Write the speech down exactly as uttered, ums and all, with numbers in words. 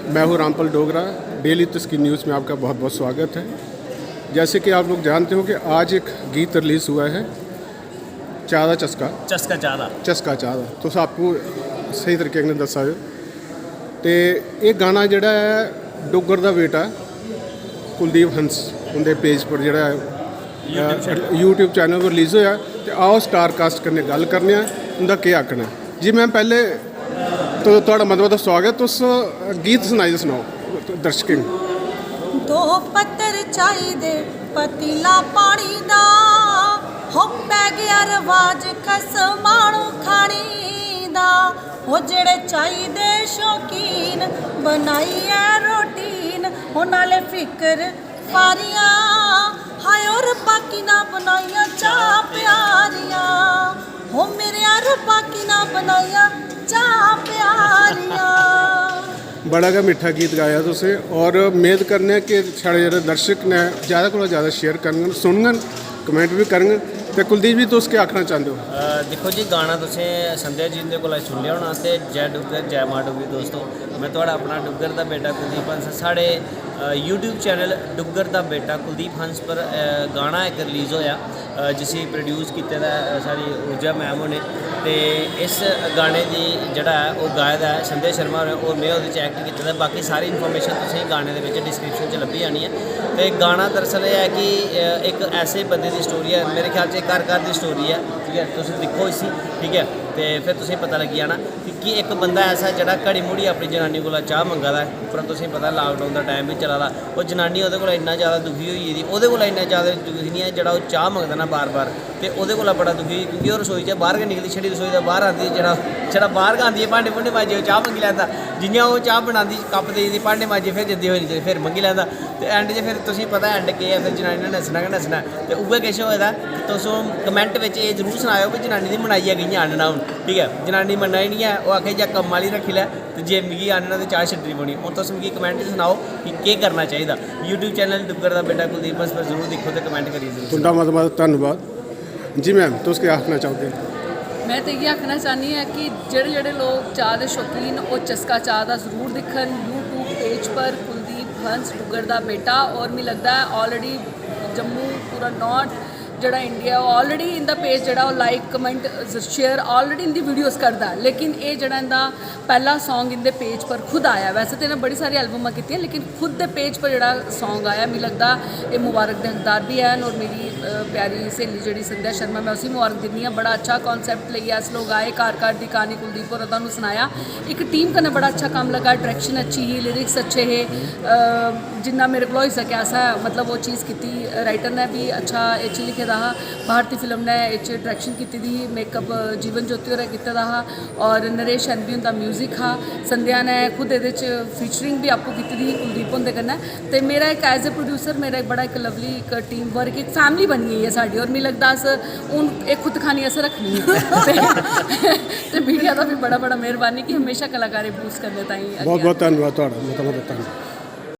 मैं हूं रामपाल डोगरा। डेली तस्कीन न्यूज़ में आपका बहुत बहुत स्वागत है। जैसे कि आप लोग जानते हो कि आज एक गीत रिलीज़ हुआ है, चाह दा चस्का। चस्का चाह दा। चस्का चाह दा, तुस आपूं स्हेई तरीके कन्नै दस्सा दे ओ। ते एह् गाना जेह्ड़ा ऐ, डुग्गर दा बेटा कुलदीप हंस उं'दे पेज पर जेह्ड़ा ऐ, YouTube channel पर रिलीज़ होआ। ते आओ स्टार कास्ट कन्नै गल्ल करने आं, उं'दा केह् आखना ऐ। जी मैम, पैह्ले तो थुआढ़ा मता मता स्वागत। तुस गीत सनाई, सनाओ दर्शकें गी। दो पत्तर चाहिदे पतीला पानी दा, हो पै गेआ रवाज खसमाणो खानी दा। हो जेड़े चाहिदे शौकीन बनाइयै रोटीन, हो नाले फिकर फारियां, हाय और बाकी ना बनाइयां चाह प्यारियां। हो मेरे यार बाकी ना बनाइयां चाह प्यारियां। बड़ा गै मिट्ठा गीत गाया तुसें, और मेद करने आं कि साढ़े जेह्ड़े दर्शक न, ज़्यादा कोला ज़्यादा शेयर करङन, सुनङन, कमेंट बी करङन। ते कुलदीप जी, तुस केह् आखना चांह्दे ओ? अ, दिक्खो जी, गाना तुसें संध्या जी हुंदे कोला सुनी लेआ होना। ते जय डुग्गर, जय मां डोगरी। दोस्तो, में थुआढ़ा अपना डुग्गर दा बेटा कुलदीप हंस। साढ़े YouTube चैनल डुग्गर दा बेटा कुलदीप हंस पर अ, गाना इक रिलीज़ होआ, अ, जिसी प्रोड्यूस कीते दा ऐ साढ़ी ऊर्जा मैम होरें। ते इस गाने दी जेह्ड़ा ऐ, ओह् गाए दा ऐ संध्या शर्मा होरें, और में ओह्दे च एक्ट कीते दा ऐ। बाकी सारी इन्फॉर्मेशन तुसेंगी गाने दे बिच डिस्क्रिप्शन च लब्भी जानी ऐ। ते गाना दरअसल एह् ऐ कि अ, इक ऐसे बंदे दी स्टोरी ऐ, मेरे ख्याल च एह् घर घर दी स्टोरी ऐ, ठीक ऐ? तुस दिक्खो इसी, ठीक ऐ? ते फिर तुसेंगी पता लग्गी जाना कि, कि इक बंदा ऐसा जेह्ड़ा घड़ी मुड़ी अपनी जनानी कोला चाह् मंगा दा ऐ। उप्परा तुसेंगी पता लाकडाउन दा टाइम बी चला दा, ओह् जनानी ओह्दे कोला इन्ना ज़्यादा दुखी होई गेदी, ओह्दे कोला इन्ना ज़्यादा दुखी निं ऐ जेह्ड़ा ओह् चाह् मंगदा ना बार बार। ते ओह्दे कोला बड़ा दुखी होई, क्योंकि ओह् रसोई चा बाह्र गै निकलदी, छड़ी रसोई दा बाह्र आंदी, छड़ा छड़ा बाह्र गै आंदी ऐ, भांडे भूंडे मांजियै ओह् चाह् मंगी लैंदा। जि'यां ओह् चाह् बनांदी, कप्प देई जंदी, भांडे मांजियै फिर जंदी होई, फिर मंगी लैंदा। ते एंड च फिर तुसेंगी पता एंड केह् ऐ, फिर जनानी ने नस्सना गै नस्सना। ते उ'ऐ किश होए दा। ते तुस कमेंट बिच एह् जरूर सनाएओ कि जनानी दी मनाइयै कि'यां आह्नना हून, ठीक ऐ? जनानी मन्ना ही निं ऐ, ओह् आखै जां कम्म आह्ली रक्खी लै, ते जे मिगी आह्नना ते चाह् छड्डनी पौनी। हून तुस मिगी कमेंट च सनाओ कि केह् करना चाहिदा। YouTube चैनल डुग्गर दा बेटा कुलदीप हंस पर जरूर दिक्खो ते कमेंट करियै जरूर तुं'दा मता मता धन्नवाद। जी मैम, तुस केह् आखना चाहोगे? में ते इ'यै आखना चाह्न्नी आं कि जेह्ड़े जेह्ड़े लोक चाह् दे शौकीन, ओह् चस्का चाह् दा जरूर दिक्खन। YouTube पेज पर कुलदीप हंस डुग्गर दा बेटा, और मिगी लगदा ऐ ऑलरेडी जम्मू, पूरा नॉर्थ, जेह्ड़ा इंडिया, ऑलरेडी इं'दा पेज जेह्ड़ा ओह् लाइक, कमेंट, शेयर, ऑलरेडी इं'दी वीडियोज़ करदा ऐ। लेकिन एह् जेह्ड़ा इं'दा पैह्ला सांग इं'दे पेज पर खुद आया। वैसे ते इ'नें बड़ी सारी एल्बमां कीतियां, लेकिन खुद दे पेज पर जेह्ड़ा सांग आया, मिगी लगदा एह् मुबारक दे हकदार बी हैन। और मेरी अ, प्यारी स्हेली जेह्ड़ी संध्या शर्मा, में उसी मुबारक दिन्नी आं। बड़ा अच्छा कॉन्सेप्ट लेइयै अस लोग आए, घर घर दी क्हानी कुलदीप होरें तुहानू सनाया। इक टीम कन्नै बड़ा अच्छा कम्म लग्गा, डायरेक्शन अच्छी ही, लिरिक्स अच्छे हे। अ, जिन्ना मेरे कोला होई सकेआ, असें, मतलब, ओह् चीज़ कीती। राइटर ने बी अच्छा एह् च लिखे दा हा, भारती फिल्म ने एह् च डायरेक्शन कीती दी ही, मेकअप जीवन ज्योति होरें कीते दा हा, और नरेश एन बी हुंदा म्यूजिक हा। संध्या ने खुद एह्दे च फीचरिंग बी आपूं कीती दी ही कुलदीप हुंदे कन्नै। ते मेरा इक, एज ए प्रोड्यूसर, मेरा इक बड़ा इक लवली इक टीम वर्क, इक फैमिली बनी गेई ऐ साढ़ी। और मिगी लगदा अस हून एह् खुद खानी असें रक्खनी ऐ। ते, ते मीडिया दा बी बड़ा बड़ा मेहरबानी कि म्हेशां कलाकारें बूस्ट करने ताईं अग्गें बहुत बहुत धन्नवाद थुआढ़ा, मता मता धन्नवाद।